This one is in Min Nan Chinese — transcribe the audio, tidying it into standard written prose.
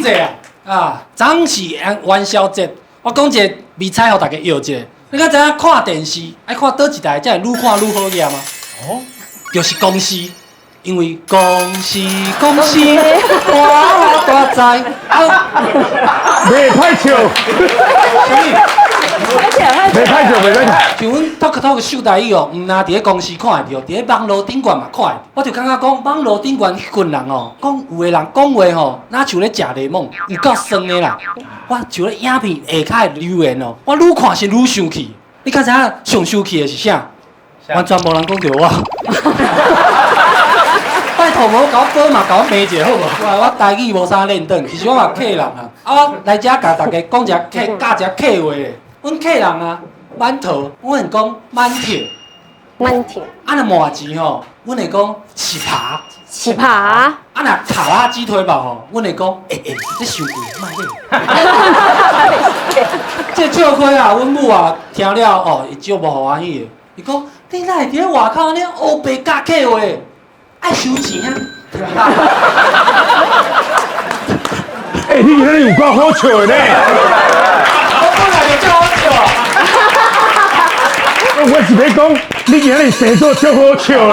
勢啊！啊，昨是元宵節，我講一個迷彩，予大家笑一下。你敢知影看電視愛看佗一台才會愈看愈好額嗎？哦，就是公視，因為公視公視大大在啊，袂歹笑，啥物？袂歹笑，袂歹笑。像阮 Talk Talk 秀台語哦，毋若佇咧公視看會著，佇咧網路頂懸嘛看會。我就感覺講網路頂懸彼群人哦，講有的人講話吼，若像咧食檸檬，有夠酸的啦。我像咧影片下跤的留言哦，我愈看是愈生氣。你敢知影上生氣的是啥？完全無人講著我。拜託，無共我報嘛，共我罵一下好無？我台語無啥練轉，其實我嘛客人啊。啊，我來遮共大家講一下客，教一下客話咧。阮客人啊，饅頭，阮會講饅頭。饅頭。啊，若麻糬吼，阮會講糍粑。糍粑。啊，若卡拉雞腿堡吼，阮會講，欸欸，這傷貴，莫買。這笑虧啊，阮母啊聽了哦，伊足無歡喜的。伊講，你哪會佇咧外口按呢烏白教客話？愛收錢啊！欸，你今仔日有夠好笑的呢！我本來就足好笑啊！我是欲講，你今仔日生做足好笑的。